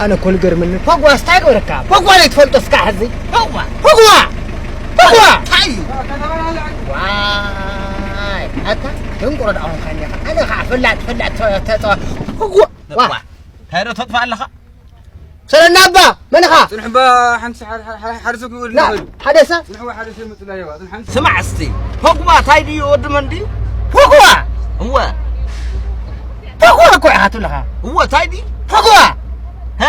ኣነ እኮ ልገርመኒ፣ ፖግባስ እንታይ ገበረካ? ፖግባ ዘይትፈልጦ እስካ ሕዚ? ፖግባ! ፖግባ! ፖግባ! እንታይ እዩ? ዋይ! ኣታ ደንቆሮ ደኣ ኾንካ እኒኻ። ኣነ ኸዓ ፈላጥ፣ ፈላጥ ተ-፣ ተጸዋ-፣ ፖግባ! ዋ! ዋ! እንታይ ዶ ተጥፋ ኣለኻ? ሰለና ኣባ፣ መን ኢኻ? ጽንሕ እባ፣ ሓንቲ ሓደ፣ ሓደ፣ ሓደ፣ ሓደ ሰብ ክውል ና፣ ይኽእል እዩ። ሓደ ሰብ? ጽንሕ እባ፣ ሓደ ሰብ ይመጽእ ኣለዋ። ጽንሕ ሓንቲ ስማዕ እስቲ፣ ፖግባ ታይ ድዩ? ወዲ መን ድዩ? ፖግባ! እወ። ፖግባ እኮ ኢኻ ትብለኻ። እወ፣ ታይ ድዩ? ፖግባ! ሀ?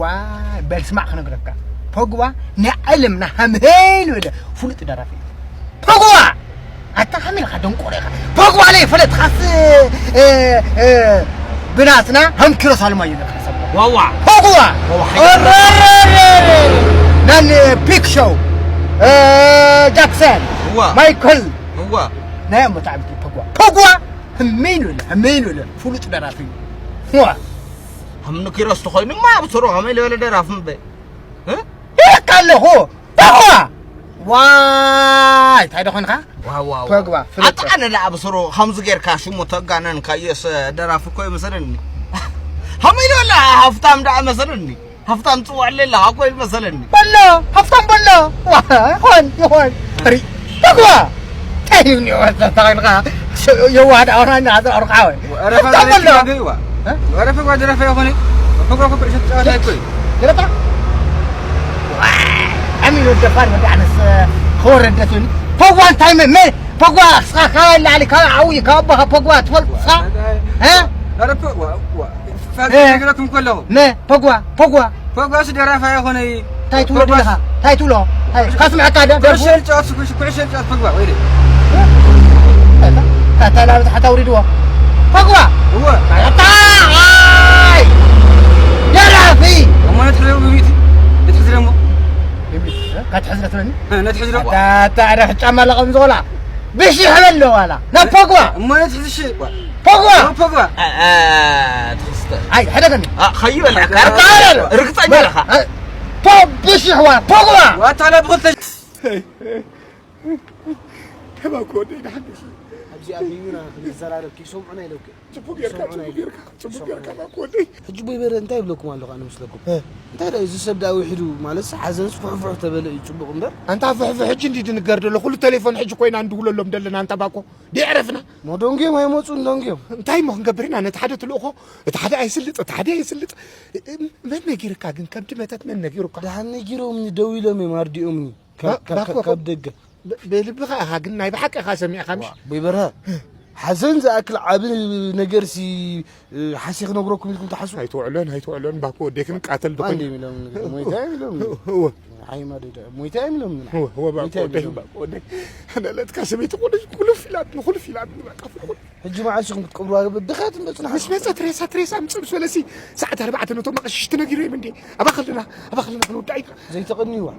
ዋይ፣ በል ስማዕ ክነግረካ። ፖግባ ናይ ዓለምና ሃምሄል በለ ፍሉጥ ደራፊ እዩ። ፖግባ! ኣታ ከመይ ኢልካ ደንቆሮ ኢኻ? ፖግባ ለይፈለጥካስ፣ እ፣ እ፣ ብናትና ሃም ኪሮስ ኣለማየሁ ኢኻ ትሰምዖ። ዋዋ። ፖግባ! ዋዋ፣ ሓይታ። ኦረረረረ! ናን ፒክ ሾው፣ እ፣ ጃክሰን፣ እዋ። ማይክል። እዋ። ናይ ኣሞ ጣዕምቲ ፖግባ። ፖግባ! ህመይ ንብለ፣ ህመይ ንብለ። ፍሉጥ ደራፊ እዩ። ዋ! ሃም ንኪሮስ ተኾይኑማ ኣብ ስሩ ከመይ ዝበለ ደራፊ እምበ? እ? ይብለካ ኣለኹ። ፖግባ! ዋይ! እንታይ ዶ ኾንካ? ዋው፣ ዋው፣ ፖግባ፣ ዋው። ፍልጥ። ኣታ ኣነ ደኣ ብስሩ ከምዚ ጌርካ ሽሙ ተጋነንካዮስ ደራፊ እኮ ይመስለኒ። ከመይ ኢሉ ኣላ ሃፍታም ደኣ መሰለኒ። ሃፍታም ጽውዕ ኣለ ኣላ እኮ ይመስለኒ። በሎ፣ ሃፍታም በሎ። ዋ፣ ይኾን፣ ይኾን። ሪ-፣ ፖግባ! እንታይ እዩ እኒኦ ተታኺልካ? የዋህ ደኣ ሆና እና ኣዘራርቃ ወይ። ወረፋ ሃፍታም በሎ። ደረፋ ገይዋ። እ? ወረፋ ጓ ደረፋ ይኾነ። ፖግባ እኮ ኩዕሾ ተጻዋታይ እኮ እዩ። ገለታ? ኣሚን ወደፋር ወደ ኣነስ ከወረደቱን ፖግባ እንታይ መ-፣ መ-፣ ፖግባ እስኻ ካብ ላዕሊ ካብ ዓብዪ ካብ ኣቦኻ ፖግባ ትፈልጥ እስኻ? እ? ኣረ ፖግባ፣ ዋ፣ ፋክ እ? ነገረኩም ከለኹ። መ-፣ ፖግባ፣ ፖግባ። ፖግባስ ደራፋ ይኾነ እዩ። እንታይ ትብሎ ፖግባስ ደለኻ? እንታይ ትብሎ? እንታይ? ካብ ስምዐካ ደ-፣ ደርፉ? ኩዕሾ ልጫወት፣ ኩዕሾ፣ ኩዕሾ ልጫወት ፖግባ፣ ወይ ደ-፣ እታ፣ እታ ላብ ታሕቲ ኣውሪድዎ። ፖግባ! እወ። ኣታ፣ ኣይ! ደራፊ! እሞ ነትሕዘ ብሚእቲ፣ ነትሕዝለ እሞ። ብሚእቲ፣ እ? ካትሕዝለ ትብለኒ? እ፣ ነትሕዝለ። ኣታ፣ ኣታ፣ ኣረ ጫማ ለቐም ዝቖላ። ብሺሕ በል ዋላ። ናብ ፖግባ! እሞ ነትሕዝ እሺ። ፖግባ! ኦ፣ ፖግባ! አ፣ አ፣ ትኽስተ። ኣይ፣ ሕደገኒ። አ፣ ኸይበላ፣ ካርታ በል። ርግጸኛ በል። ኢኻ። አ፣ ፖ-፣ ብሺሕ ዋላ። ፖግባ! ዋታ ለብኽልተ ከማን እኮ ወደይ ንሓግዝ። ኣብዚ ኣብ ሚሚና ክንዘራረብ ከይሰምዑና ኢለውክ። ጽቡቅ ጌርካ፣ ይሰምዑና ጽቡቅ ኢለ። ጌርካ፣ ጽቡቅ ይሰምዑና ጌርካ ኢለ። እኮ ወደይ። ሕጂ ቦይ በረ እንታይ ይብለኩም ኣለኹ ኣነ ምስለኩም? እ። እንታይ ደኣ እዚ ሰብ ደኣ ውሒዱ ማለትስ ሓዘንስ ፍሕፍሕ ተበለ እዩ ጽቡቅ እምበር። ኣንታ ፍሕፍሕ ሕጂ እንዲ ድንገር ደሎ ኩሉ ቴሌፎን ሕጂ ኮይና እንድውለሎም ደለና ኣንታ ባኮ። ዲዕረፍና። ሞ ደንጉዮም ኣይመጹን ደንጉዮም። እንታይ እሞ ክንገብር ኢና? ነቲ ሓደ ትልእኾ፣ እቲ ሓደ ኣይስልጥ፣ እቲ ሓደ ኣይስልጥ። መን ነጊርካ ግን? ከብዲ መተት መን ነጊሩካ? ደሓን ነጊሮምኒ፣ ደው ኢሎም እዮም ኣርዲኦምኒ። ካብ፣ ባ-፣ ካብ፣ ባኮ ካብ፣ ካብ ደገ። ብ-፣ ብልብኻ ኢኻ ግን ናይ ብሓቂ ኢኻ ሰሚዕካ ምሽ? ዋ፣ ቦይ በርሀ፣ ሓዘን ዝኣክል ዓቢ ነገርሲ፣ እ፣ ሓሲ ክነግረኩም ኢልኩም ትሓስቡ? ኣይትውዕሎን፣ ኣይትውዕሎን፣ ባኮ ወደይ ክንቃተል ማን ድኾን? ድዮም ኢሎም ንግዲ? ሞይታ እዮም ኢሎም ንግዲ? እወ። ሓይማ ደደ፣ ሞይታ እዮም ኢሎም ንግዲ? እወ፣ እወ፣ ባኮ ሞይታ እዮም ወደይ፣ ኢሎም። ባኮ ወደይ። ነለት ካሰበይቲ ኩሉ፣ ኩሉ ፊላት፣ ንኩሉ ፊላት፣ በቃ፣ ኩሉ። ሕጂ መዓስ ኢኹም ክትቀብሩዋ? ብድኻ ትመጹና? ምስ መጸት ሬሳ፣ ትሬሳ ምጽእ ምስ በለሲ፣ ሰዓት ኣርባዕተ ነቶም ኣቕሽሽቲ ነጊሩ እዮም እንዴ? ኣባኸልና፣ ኣባኸልና ክንውዳእ ኢና። ዘይተቐንዩዋ።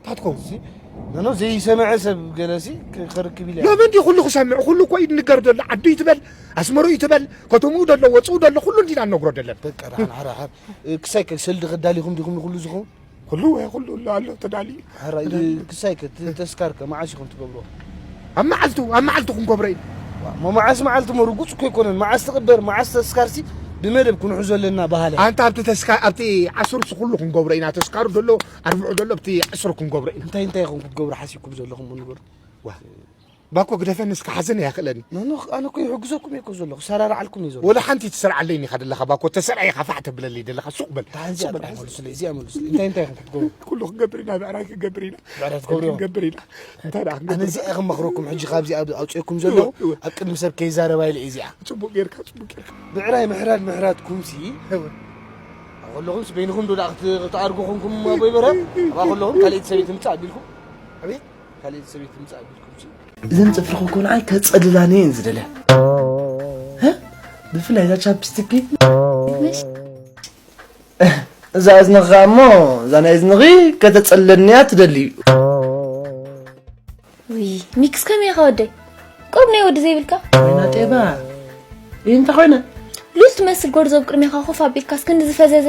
ታትኮ። እዚ፣ ኖ፣ ኖ፣ ዘይሰምዐ ሰብ ገለሲ ክ-፣ ክርክብ ኢለ። ሎሚ እንዲ ኩሉ ክሰምዕ፣ ኩሉ እኮ እዩ ንገር ዘሎ። ዓዱ ይትበል፣ ኣስመሩ ይትበል፣ ከተምኡ ደሎ፣ ወፅኡ ደሎ፣ ኩሉ እንዲና ንነግሮ ደለን። በቃ፣ ደሓን፣ ሓራ፣ ሓራ። እ፣ ክሳይ ከ ሰልዲ ከዳሊኹም ዲኹም ንኩሉ ዝኸውን? ኩሉ ወይ ኩሉ ኣሎ፣ ኣሎ ተዳልዩ። ሓራ፣ እ፣ ተዳልዩ። ክሳይ ከ ት-፣ ተስካር ከ መዓስ ኢኹም ትገብርዎ? ኣብ መዓልቱ፣ ኣብ መዓልቱ ክንገብሮ ኢና። ዋ፣ ሞ መዓስ መዓልቲ ሞ ርጉጽ እኮ ኣይኮነን። መዓስ ትቕበር፣ መዓስ ተስካርሲ ብመደብ ክንሕዞ ኣለና በሃላይ። ኣንታ ኣብቲ ተስካ-፣ ኣብቲ ዓስርሲ ኩሉ ክንገብሮ ኢና። ተስካሩ ደሎ፣ ኣርብዑ ደሎ፣ ኣብቲ ዓስር ክንገብሮ ኢና። እንታይ እንታይ ኢኹም ክትገብሩ ሓሲብኩም ዘለኹም ንገሩ? ዋ፣ ባኮ ግደፈኒ እስከ ሓዘን ኣይኽእለኒ። ኖ፣ ኖ፣ ኣነ እኮ ይሕግዘኩም እየ እኮ ዘለኹ፣ ሰራርዓልኩም እየ ዘለኹ። ወላ ሓንቲ ትሰርዓለይ ኢኻ ደለኻ ባኮ፣ ተሰርዐ ኢኻ ፋሕ ተብለለይ ደለኻ፣ ሱቕ በል። ደሓን እዚኣ ሱቕ በል፣ ጥራሕ ሓዘን። መልሱለይ፣ እዚኣ መልሱለይ። እንታይ እንታይ ኢኹም ክትገብሩ? ኩሉ ክንገብር ኢና፣ ብዕራይ ክንገብር ኢና። ብዕራይ ትገብሩ ኢኹም? ክንገብር ኢና። እንታይ ደኣ ኣነ ክንገብር? እዚኣ ከም መኽረኩም ሕጂ ካብዚ ኣብ ኣውፅኤኩም ዘለኹ፣ እወ፣ እወ። ኣብ ቅድሚ ሰብ ከይዛረባ ኢለ እየ እዚኣ። ጽቡቕ ጌርካ፣ ጽቡቕ ጌርካ። ብዕራይ ምሕራድ ምሕራድኩምሲ፣ እወ። ኣብ ከለኹምስ በይንኹም ዶ ደኣ ክት-፣ ክትኣርጉ ኮንኩም ኣቦይ በርሀ? ኣብኣ ከለኹም ካልኣይቲ ሰበይቲ ምጻእ ኣቢልኩም? ኣቤት? ካልኣይቲ ሰበይቲ ምጻእ ኣቢልኩምሲ? እዘን ጽፍርኹም እኮ ንዓይ ከጸልላኒ እየን ዝደልያ። እ? ብፍላይ እዛ ቻፕስቲክ። እዛ እዝንኺ ከኣ እሞ፣ እዛ ናይ እዝንኺ ከተጸልለኒ እያ ትደሊ። ውይ፣ ሚክስ ከመይ ኢኻ ወደይ? ቁሩብ ናይ ወዲ ዘይብልካ? ወይና ጤባ። ይህ እንታይ ኾይነ? ሉል ትመስል ጎርዞ ኣብ ቅድሜኻ ኮፍ ኣቢልካስ ክንዲ ዝፈዘዘ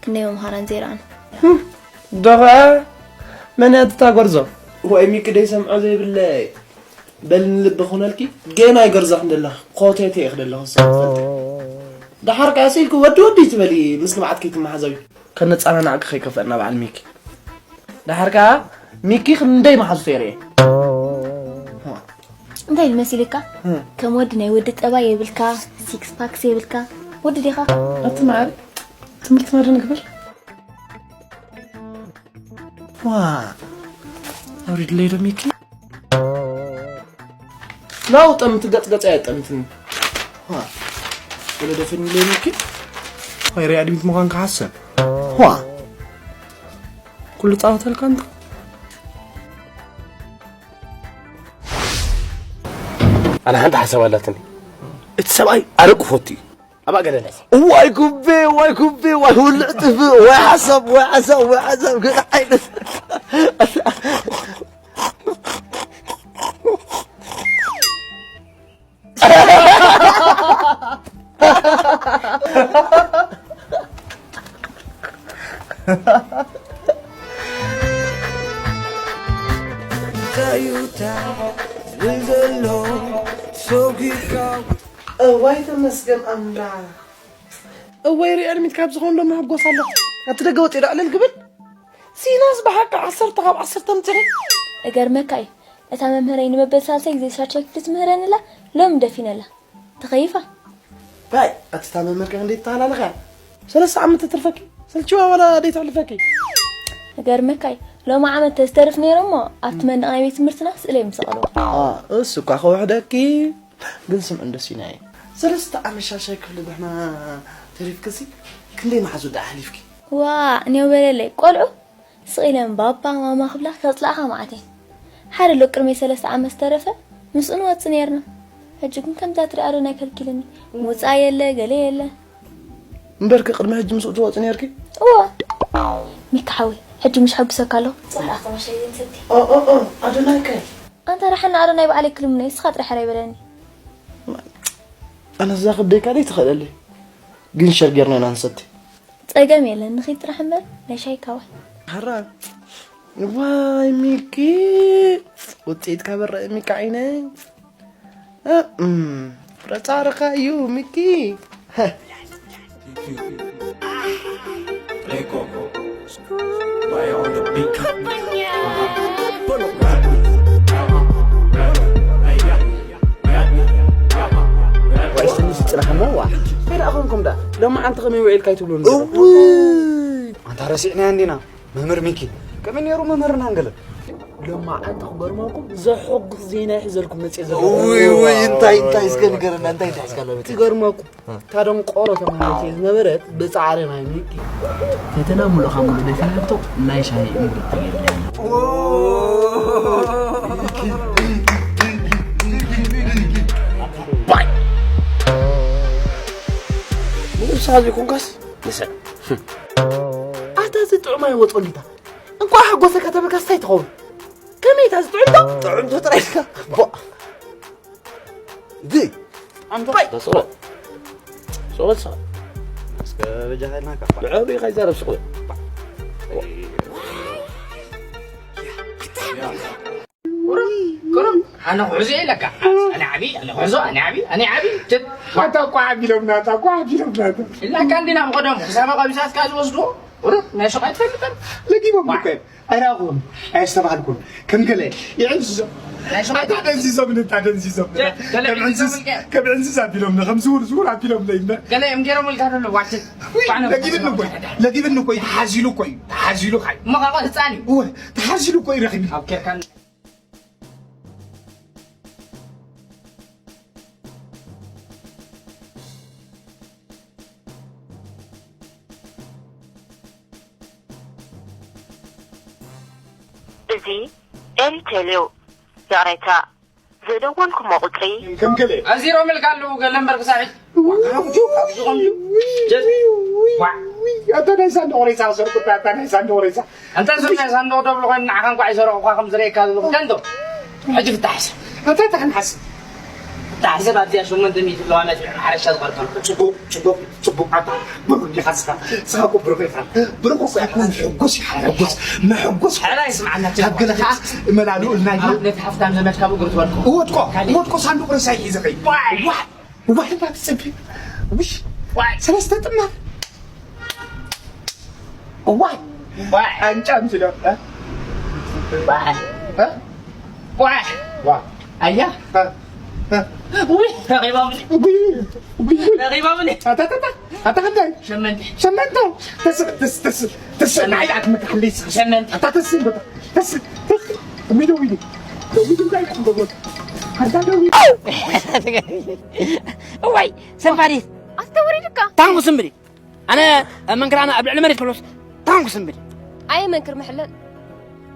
ክንደይ መምሃራን ዘይረኣና። ህም፣ ዶ ኸኣ መን እያ እታ ጎርዞ? ዋይ ሚኪ ደይሰምዖ ዘይብለይ። በል ንልቢ ኩነልኪ፣ ገና ኣይገርዘኽን ደለኻ፣ ኮቴቴ ኢኺ ደለኻ፣ ንስኺ ትፈልጢ። ደሓር ከኣ ስኢልኪ ወዲ ወዲ ትበሊ ምስ ንብዓት ከይትመሓዘዊ። ከነጸናንዓኪ ከይከፍአና በዓል ሚኪ። ደሓር ከኣ ሚኪ ክንደይ መሓዙ ተይርየ። እንታይ ኢሉ መሲልካ? ከም ወዲ ናይ ወዲ ጠባይ የብልካ፣ ሲክስ ፓክስ የብልካ። ወዲ ዲኻ? ኣቲ መዓር ትምህርቲ መድን ግበር። ዋ ኣውሪድለይ ዶ ሚኪ? ናው ጠምት ገጽ ገጽ ኣየጠምትን። ዋ ወለ ደፈን ኢለ ሚኪ። ወይ ሪያ ድሚት ምዃን ክሓሰብ። ዋ ኩሉ ጻወተልካ እንተ ኣነ ሓንቲ ሓሳብ ኣላትኒ። እቲ ሰብኣይ ኣረቂ ፎቱ እዩ። ኣባ ገለለ። ዋይ ጉቤ፣ ዋይ ጉቤ፣ ዋይ ውልዕ ጥፍእ፣ ዋይ ሓሳብ፣ ዋይ ሓሳብ፣ ዋይ ሓሳብ፣ ገለ ዓይነት። እዋይ ተመስገን ኣምላኽ። እወይ ሪኣ ኣድሚት ካብ ዝኾን ዶ መሕጎስ ኣሎ። ኣብቲ ደገ ወፂኡ ዶ ዕልል ክብል? ሲናስ ብሓቂ ዓሰርተ ካብ ዓሰርተ ኣምፂኺ። እገርመካ እዩ። እታ መምህረይ ንመበል ሳልሳይ ግዜ ሻቻይ ክፍሊ ትምህረንላ ሎም ደፊነላ። ተኸይፋ። ባይ ኣቲ እታ መምህር ከ እንዴት ተሃላለኸ? ሰለስተ ዓመት ትትርፈኪ? ሰልችዋ ወላ ደይ ተሕልፈኪ? እገርመካ እዩ። ሎም ዓመት ተዝተርፍ ነይሩ እሞ ኣብቲ መንደቕ ናይ ቤት ትምህርትና ስእለይ ምሰቐልዎ። እሱ እኳ ከውሕደኪ። ግን ስምዒ እንዶ ሲናይ ሰለስተ ዓመት ሻሻይ ክፍሊ ንሕና ተሪፍክሲ ክንደይ መሓዙ ደኣ ሓሊፍኪ? ዋ እኔው በለለይ ቆልዑ ስቕ ኢለን ባባ ማማ ክብላ ከጽላእኻ መዓት እየን። ሓደ ኣሎ ቅድመይ ሰለስተ ዓመት ዝተረፈ ምስኡ ንወጽእ ነይርና። ሕጂ ግን ከምዛ ትሪኣ ዶ ናይ ከልኪልኒ ምውጻእ የለ ገለ የለ። እምበርኪ ቅድሚ ሕጂ ምስኡ ትወጽእ ነርኪ? እወ። ሚካ ሓወይ፣ ሕጂ ምሽ ሓጉሰካ ኣለኹ። ጽላእ ተማሻይ ሰቲ። ኦ፣ ኦ፣ ኦ፣ ኣዶናይ ከ? ኣንታ ደሓን ኣዶናይ ባዕለይ ክልምኖ፣ ንስኻ ጥራሕ ሕራይ በለኒ። ኣነ እዛ ክብደይ ካልእ ትኽእለለይ። ግን ሸር ጌርና ኢና ንሰቲ። ጸገም የለን፣ ንኺድ ጥራሕ እምበር ናይ ሻሂ ካዋይ። ሕራ። ዋይ ሚኪ፣ ውጽኢትካ በረእ ሚኪ ዓይነይ። እ፣ እም፣ ፍረ ጻዕርኻ እዩ ሚኪ። ወይስ ትንሽ ጽናሕ እሞ፣ ዋ። እንታይ ደኣ ኾንኩም ደኣ? ሎማዓንቲ ከመይ ውዒልካ ኣይትብሉን? እውይ! ኣንታ ረሲዕናያ እንዲና። መምህር ሚኪ፣ ከመይ ነይሩ መምህርና እንገለ? ሎማዓንቲ ክገርመኩም ዘሐጉስ ዜና ይሕዘልኩም መጽየ ዘለኹ። ውይ፣ ውይ፣ እንታይ፣ እንታይ እስከ ንገረና፣ እንታይ፣ እንታይ እስከ ኣለበት? ክገርመኩም፣ እታ ደንቆሮ ተማሃሪት ዝነበረት ብጻዕሪ ናይ ሚኪ። ፈተና ሙሉእ ካብ ሙሉእ ደፊናቶ ናይ ሻሂ እምብርት የለን። ባይ! ንሳ ዘይኮንካስ ንሰ ኣታ እዚ ጥዑም ኣይወጾ እንዲታ። እንኳዕ ሓጎሰካ ተበልካ ስታይ ትኸውን። ከመይ እታ ዝጥዕምቶ? ጥዕምቶ ጥራይ ኢልካ። ቦ። እዚ። ኣንተ ባይ። ተስሮ። ሶበል ሰ። እስከ በጃኻ ኢልናካ። ብዕብሪ ኢኻ ይዛረብ ስቕ በል። ቁሩብ፣ ቁሩብ፣ ኣነ ጉዕዞ የለካ። ኣነ ዓቢ፣ ኣነ ጉዕዞ፣ ኣነ ዓቢ፣ ኣነ ዓቢ። ትብ-፣ ኣታ እኮ ዓቢሎምና፣ ኣታ እኮ ዓቢሎምና። ኢልናካ እንዲና፣ ብቐደም ክሳበ ቀቢሳትካ ዝወስድዎ። ቁሩብ፣ ናይ ሹቕ ኣይትፈልጥን? ለጊቦም ዋ። እኮ እዮም። ኣይረኣኹም፣ ኣየስተባሃልኩን። ከም ገለ ይዕንዝዞም። ናይ ሹቕ ኣታ ደንዚዞም፣ ኣታ ደንዚዞም። ገ-፣ ገለ ከም ዕንዝዝ-፣ ይዕንዝዞም። ከም ዕንዝዝ ኣቢሎምና፣ ከም ዝውር፣ ዝውር ኣቢሎምና። ገለ እዮም ገይሮም ኢልካ ዘሎ፣ ዋሽት። ውይ፣ ባዕሎም ለጊብኒ እኮ እዩ፣ ለጊብኒ እኮ እዩ፣ ተሓዚሉ እኮ እዩ፣ ተሓዚሉ ካይ። እሞ ካቋ ህፃን እዩ። እወ፣ ተሓዚሉ እኮ እዩ ረኺብኒ። ኣብ ኬርካ እዚ ኤሪቴልዩ። ይቕሬታ፣ ዝደወልኩሞ ቁጽሪ ከም ገለ ኣዚሮም ኢልካ ኣለዉ፣ ገለ እምበር ክሳዕ ሕጂ። ዋው፣ ጆክ፣ ኣብዚ ኾንኩ። ጀት። ዋ። ኣታ ናይ ሳንዱቕ ሬሳ ክሰርቁ፣ ኣታ ናይ ሳንዱቕ ሬሳ። ኣንታ እዞም ናይ ሳንዱቕ ደብሉ ኾይኑ ንዓኻ እንኳዕ ይሰርቑኻ ከም ዝርእየካ ዘለኹ ከንቶ። ሕጂ ፍታሕ ሰብ። ኣታ ታሕን ሓስ። ፍታሕ ሰብ ኣብዚኣ ሸሞንተ ሚእቲ ኣለዋ መፅዕ ሓረሻ ዝቐርቀር። ጽቡቕ፣ ጽቡቕ፣ ጽቡቕ። ኣታ ብሩኽ ዲኻ ስኻ? ስኻ እኮ ብሩኽ ኢኻ። ብሩኽ እኮ ኢኻ። ሕጉስ ኢኻ፣ ሕጉስ። መሕጉስ። ሕራይ ስምዓና፣ ካብ ገለ ከዓ መላልኡ ኢልና ኢና። ነቲ ሃፍታም ዘመድካ ብእግሩ ትወድቆ። እወድቆ፣ ካልእ። እወድቆ፣ ሳንዱቕ ሬሳ ይሒዘ ኸይ። ዋይ። ዋይ። ዋይ፣ እንታይ ትጽቢ? ውሽ፣ ሰለስተ ጥማር። እዋ። ዋ። ኣንጫ ምስዶ። ዋ። ዋ። ዋ። ኣያ። እ፣ እ። ውይ፣ ረኺባምኒ። ውይ፣ ውይ። ረኺባምኒ። ኣታ፣ ኣታ፣ ኣታ። ኣታ፣ ኣታ። ሸመንተ። ሸመንተ። ተስ-፣ ተስ-፣ ተስ-፣ ተስ-፣ ናይ ኣት መካሕሊ። ሸመንተ። ኣታ፣ ተስ-፣ ተስ-፣ ተስ-፣ ተስ-፣ ሚዶ ዊዲ። ዊዲ እንታይ ትገብር? ኣታ፣ ደው ዊዲ። እዋይ፣ ሰንባዲት። ኣስተውሪድካ። ታንኩ ስምብዲ። ኣነ መንክር ኣነ ኣብ ልዕሊ መሬት ከሎስ ታንኩ ስምብዲ። ኣየ መንክር መሕለል።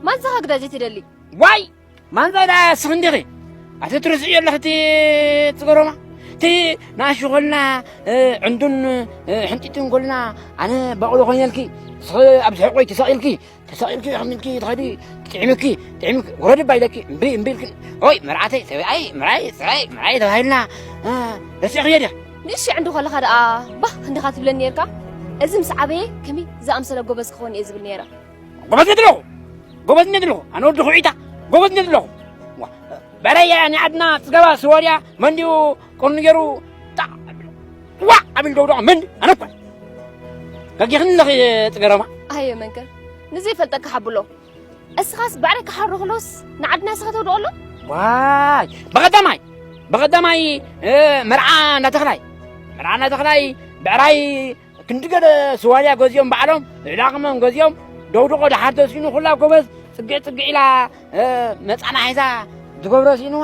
ማንሳኻ ግዳ ዘይትደሊ። ዋይ! ማንዛ ኢላ ስኽ እንዲኺ። ኣቲ ትርስዮ ኣለኺ እቲ ጽገሮማ። እቲ ንኣሽቱ ኮልና፣ እ፣ ዕንዱን፣ እ፣ ሕንጢጢን ኮልና፣ ኣነ በቕሎ ኮይነልኪ፣ ስኺ ኣብ ዝሕቆይ ተሰቒልኪ፣ ተሰቒልኪ፣ ኣሕሚልኪ ትኸዲ፣ ጥዒምኪ፣ ጥዒምኪ፣ ውረድ እባ ኢለኪ፣ እምቢ፣ እምቢ ኢልኪ። ኦይ፣ መርዓተይ፣ ሰብኣይ፣ መርዓይ፣ ሰብኣይ፣ መርዓይ ተባሂልና፣ እ፣ ረሲዕኽዮ ዲኺ? ንእሽቶ ዕንዱ ከለኻ ደኣ ባህ ክንዲኻ ትብለኒ ነርካ? እዚ ምስ ዓበየ ከመይ ዝኣምሰለ ጎበዝ ክኸውን እየ ዝብል ነይረ። ጎበዝ ነድለኹ፣ ጎበዝ ነድለኹ፣ ኣነ ወዲ ኹዒታ፣ ጎበዝ ነድለኹ። ዋ፣ በረያ ንዓድና ጽገባ ስወድያ መንዲኡ ቅርኑ ገይሩ ጣዕ ኣቢሉ፣ ዋዕ ኣቢሉ ደውደቖ። መንዲ ኣነ እኳ ገጊኽኒ ኣለኺ ጽገረማ። ኣየ መንክር፣ ንዘይፈልጠካ ሓብሎ። እስኻስ ብዕረይ ክሓሩ ክሎስ ንዓድና ስኻ ተውድቖ ኣሎ? ዋይ፣ በቐዳማይ፣ በቐዳማይ፣ እ፣ መርዓ እንዳተኽላይ፣ መርዓ እንዳተኽላይ ብዕራይ ክንዲ ገለ ስዋድያ ገዚኦም ባዕሎም፣ ልዕሊ ዓቕሞም ገዚኦም፣ ደውድቖ ደሓር ተስኢኑ ኩላ ጎበዝ ጽግዕ ጽግዕ ኢላ፣ እ፣ መጻና ሒዛ ዝገብሮ ስኢንዋ።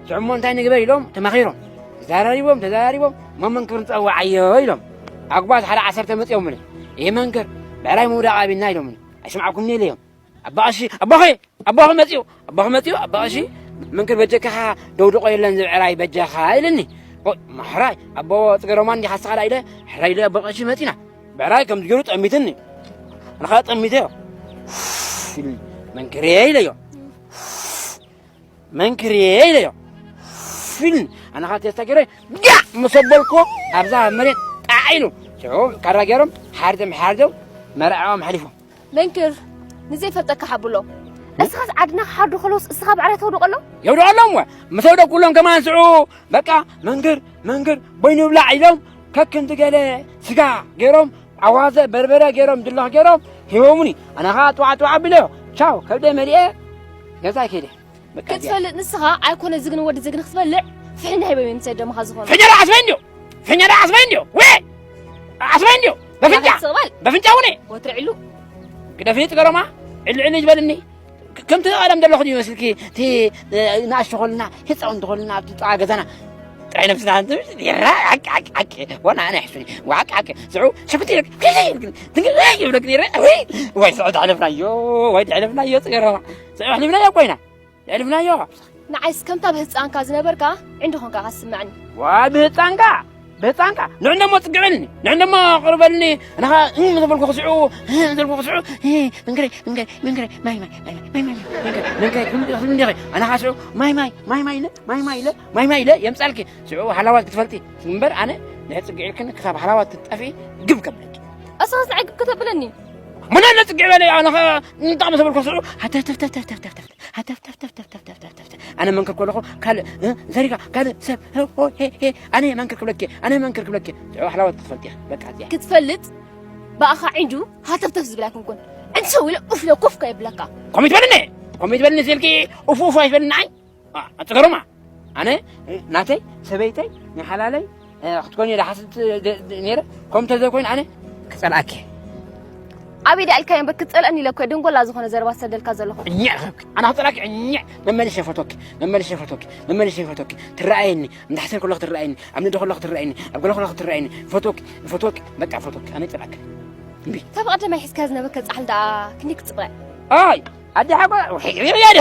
ሽዑ እሞ እንታይ ንግበር ኢሎም ተማኺሮም፣ ተዛራሪቦም፣ ተዛራሪቦም፣ እሞ መንክር ንጸውዓዮ ኢሎም። ኣጉባዝ ሓደ ዓሰርተ መጺኦምኒ። ይሄ መንክር ብዕራይ ምውዳቕ ኣቢልና ኢሎምኒ። ኣይሰማዕኩምኒ ኢለዮም። ኣባ ቀሺ፣ ኣቦኺ፣ ኣቦኺ መጺኡ፣ ኣቦኺ መጺኡ፣ ኣባ ቀሺ፣ መንክር በጀካኻ ደውድቆ የለን ዝብዕራይ በጃኻ ኢልኒ። ኦ፣ ማሕራይ፣ ኣቦ ጽገሮማ እንዲኻ ስኻ ኢለ፣ ሕራይ ኢለ ኣቦ ቀሺ መጺና። ብዕራይ ከም ዝገሩ ጠሚትኒ። ኣነ ኸኣ ጠሚተዮ። ኢልኒ፣ መንክርየ ኢለዮ። መንክርየ ኢለዮ። ኢልኒ፣ ኣነ ኸኣ ቴስታ ገይረ፣ ጋዕ ምስ ኣበልኩ፣ ኣብዛ መሬት ጣዕ ኢሉ። ሽዑ ካራ ገይሮም፣ ሓርዶም፣ ሓርዶም፣ መርዓኦም ሓሊፎም። መንክር፣ ንዘይፈልጠካ ሓብሎ። እስኻስ ዓድና ክሓርዱ ከለውስ እስኻ ብዕራይ ተውድቆ ኣሎ? የውድቆ ኣለዎም ወ። ምስ ኣውደቅኩሎም ከማን ስዑ፣ በቃ፣ መንክር፣ መንክር፣ በይኑ ብላዕ ኢሎም፣ ከክንዲ ገለ ስጋ ገይሮም፣ ኣዋዘ፣ በርበረ ገይሮም፣ ድለኽ ገይሮም፣ ሂቦሙኒ። ኣነ ኸዓ ጥዋዕ ጥዋዕ ኣቢለዮ። ቻው፣ ከብደ መሊኤ፣ ገዛይ ከይደ። በቃ፣ እዚኣ። ክትፈልጥ ንስኻ ኣይኮነ ዝግን ወዲ ዝግን ክትበልዕ፣ ፍሕኛ ሂቦም እዮም ሰደምኻ ዝኾኑ። ፍሕኛ ዶ ዓስበይ እንድዮ? ፍሕኛ ዶ ዓስበይ እንድዮ? ወ! ዓስበይ እንድዮ? በፍንጫ! ያኸ ትቕበል? በፍንጫ ውነ! ወትሪ ዕሉ። ግደፊ ጽገሮማ፣ ዕሉ ዕሉ ይበልኒ። ክ-፣ ከምቲ ቀደም ዘለኹ ድዩ መስልኪ? እቲ፣ እ፣ ንኣሽቱ ኾልና፣ ህፃውንቲ ኾልና፣ ኣብቲ ጥቓ ገዛና። ጥራይ ነብስና እንትን፣ ይራ፣ ዓቂ፣ ዓቂ፣ ዓቂ። ወና ኣነ ይሕሱኒ። ዋቂ፣ ዓቂ። ስዑ፣ ሽኩቲ ይብለክ፣ ትንግር ይብለክ ነይረ። ወይ፣ ወይ፣ ስዑ፣ ተሕለፍናዮ፣ ወይ፣ ተሕለፍናዮ፣ ጽገሮማ። ስዑ፣ ኣሕሊፍናዮ እኮ ኢና። የዕልፍናዮ። ንዓይስ ከምታ ብህፃንካ ዝነበርካ ዕንዲ ኾንካ ኢኻ ዝስምዐኒ። ዋይ ብህፃንካ፣ ብህፃንካ። ንዕንደሞ ፅግዕልኒ፣ ንዕንደሞ ቅርበልኒ። ኣነኻ እህ፣ ምስ በልኩ ክስዑ፣ እህ፣ ምስ በልኩ ክስዑ፣ እህ፣ መንክረይ፣ መንክረይ፣ መንክረይ፣ ማይ፣ ማይ፣ ማይ፣ ማይ፣ መንክረይ፣ መንክረይ፣ ትብሊ፣ ትብሊ እንዲኺ። ኣነኻ ስዑ፣ ማይ፣ ማይ፣ ማይ፣ ማይ ኢለ፣ ማይ፣ ማይ ኢለ፣ ማይ፣ ማይ ኢለ፣ የምፃልኪ። ስዑ ሃላዋት ክትፈልጢ እምበር ኣነ ንዕፅግዕልክን ክሳብ ሃላዋት ክትጠፍኢ ግብ ከብለኪ። እሳስ ንዓይ ግብ ከተብለኒ? ምን ኣለ ፅግዕ በለ፣ ኣነኻ እንታይ ምስ በልኩ ስዑ፣ ሃተፍተፍተፍተፍተፍተፍተፍ። ሃተፍተፍተፍተፍተፍተፍተፍ። ኣነ መንክር ከለኹ ካልእ፣ እ፣ ዘሪጋ ካልእ ሰብ፣ ሆ፣ ሆ፣ ሄ፣ ሄ፣ ኣነ መንክር ክብለኪ፣ ኣነ መንክር ክብለኪ። ትዕዋ ሓላወት ክትፈልጢ ኢኺ። በቃ እዚኣ። ክትፈልጥ ብኣኻ ዒንዱ ሃተፍተፍ ዝብል ኣይኮንኩን። እንሰው ኢለ ኡፍ ኢለ ኮፍ ከየብለካ። ኮሚት በልኒ፣ ኮሚት በልኒ ስልኪ ኡፍ ኡፍ ኣይትበልኒ ንዓይ። ኣ፣ ኣጽገሩማ። ኣነ ናተይ ሰበይተይ ንሓላለይ እ፣ ክትኮን እየ ደሓስብ ት-፣ ደ-፣ ደ-፣ ነይረ። ከምኡ እንተዘይኮይኑ ኣነ ክጸልኣኪ እየ። ኣበይ ደኣ ኢልካዮ እምበር ክትጸልአኒ ኢለ እኮ እየ ደንጎላ ዝኾነ ዘረባ ዝሰደልካ ዘለኹ። እኛዕ ረኸብኪ። ኣነ ክጸልኣኪ እኛዕ። መመሊሰ ፈቶኪ። መመሊሰ ፈቶኪ። መመሊሰ ፈቶኪ። ትረኣየኒ። እንዳሕሰር ከለኹ ትረኣየኒ። ኣብ ንዶ ከለኹ ትረኣየኒ። ኣብ ገለ ከለኹ ትረኣየኒ። ፈቶኪ። ፈቶኪ። በቃ ፈቶኪ። ኣነ ይጸልኣኪ። እምቢ። ካብ ቀደማይ ሒዝካ ዝነበርካ ጻሕሊ ደኣ ክንደይ ክትጽቕረ? ኣይ፣ ኣዲ ሓጎ-፣ ውሒ፣ ውሒ፣ ውሒ፣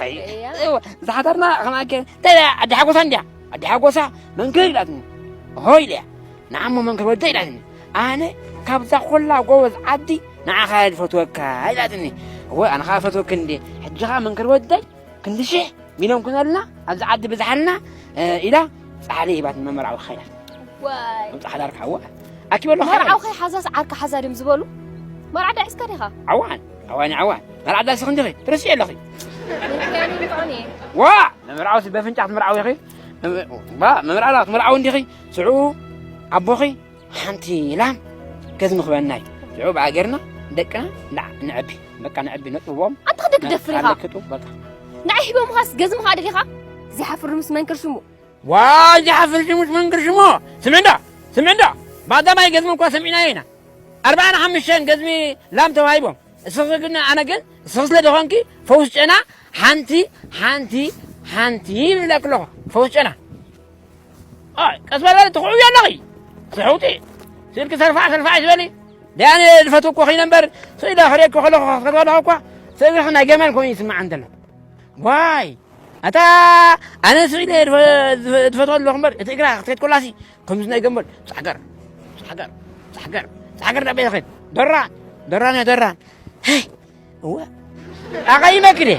ውሒ። እያ። እዋ፣ ዝሓተርና ከማከ፣ እንታይ ደኣ፣ ኣዲ ሓጎሳ እንድያ? ኣዲ ሓጎሳ መንክር ኢላትኒ። ሆይ ኢለያ። ንዓሞ መንክር ወደይ ኢላትኒ። ኣነ ካብዛ ኩላ ጎበዝ ዓዲ ንዓኻ እየ ዝፈትወካ ኢላትኒ። እወ፣ ኣነ ኸኣ እፈትወኪ እንድየ። ሕጂ ኸኣ መንክር ወደይ ክንዲ ሽሕ ሚልዮን ኩነልና፣ ኣብዚ ዓዲ ብዝሓልና፣ እ፣ ኢላ ጻሕሊ ሂባትኒ መመርዓዊ ኸይዳ። ዋይ። ከምዚ ሓዳር ክሓዋ ኣኪበሉ መርዓው ኸይሓዛስ ዓርካ ሓዛ ድም ዝበሉ? መርዓ ዳዒስካ ዲኻ? ዓዋን፣ ዓዋን፣ ዓዋን። መርዓ ዳስኽ እንዲኺ? ትርስዒ ኣለኺ። ምክንያቱ ምጥዖን እየ። ዋ! መመርዓውሲ በፍንጫ ክትምርዓዊ ኢኺ? ዋ፣ መመርዓ ክትምርዓዊ እንዲኺ? ስዑ ኣቦኺ ሓንቲ ላም ገዝሚ ክበና እዩ። ሽዑ ብኣገርና ደቅና ንዓ-፣ ንዕቢ። በቃ ንዕቢ፣ ነጥብዎም። ኣንታ ክደግደፍር ኢኻ። ኣለክጡ፣ በቃ። ንዓይ ሂቦምኻስ ገዝሚ ኸኣ ደሊኻ? ዝሓፍር ምስ መንክር ሽሙ። ዋይ፣ ዝሓፍር ሽሙ ምስ መንክር ሽሙ። ስምዕ እንዶ፣ ስምዕ እንዶ። ባዳማይ ገዝሚ እኳ ሰሚዕናዮ ኢና። ኣርባዓን ሓሙሽተን ገዝሚ ላም ተዋሂቦም። እስኺ ግን፣ ኣነ ግን፣ እስኺ ስለ ዝኾንኪ፣ ፈውስ ጨና፣ ሓንቲ፣ ሓንቲ፣ ሓንቲ ይብለክ ኣለኹ። ፈውስ ጨና። ኣይ፣ ቀስ በል በል፣ ትኽዕብዮ ኣለኺ። ትሕውጢ። ስልኪ ሰርፋዕ ሰርፋዕ ይትበሊ። ደያነ ዝፈትወ እኮ ኺነ እምበር፣ ስኢለ ክርእየኪ ከለኹ፣ ክትበልዖ እኳ፣ ስእግርኺ ናይ ገመል ኮይኑ ይስምዓኒ እንተሎ። ዋይ፣ ኣታ ኣነ ስኢለ ዝፈ-፣ ዝፈ-፣ ዝፈትወ ኣለኹ እምበር፣ እቲ እግራ ክትከይድ ከላሲ፣ ከምዚ ናይ ገመል፣ ጻሕገር፣ ጻሕገር፣ ጻሕገር፣ ጻሕገር እናበለ ይኸይድ። ደራን፣ ደራን እያ፣ ደራን። ሄይ፣ እወ። ኣቐይመኪ ድየ?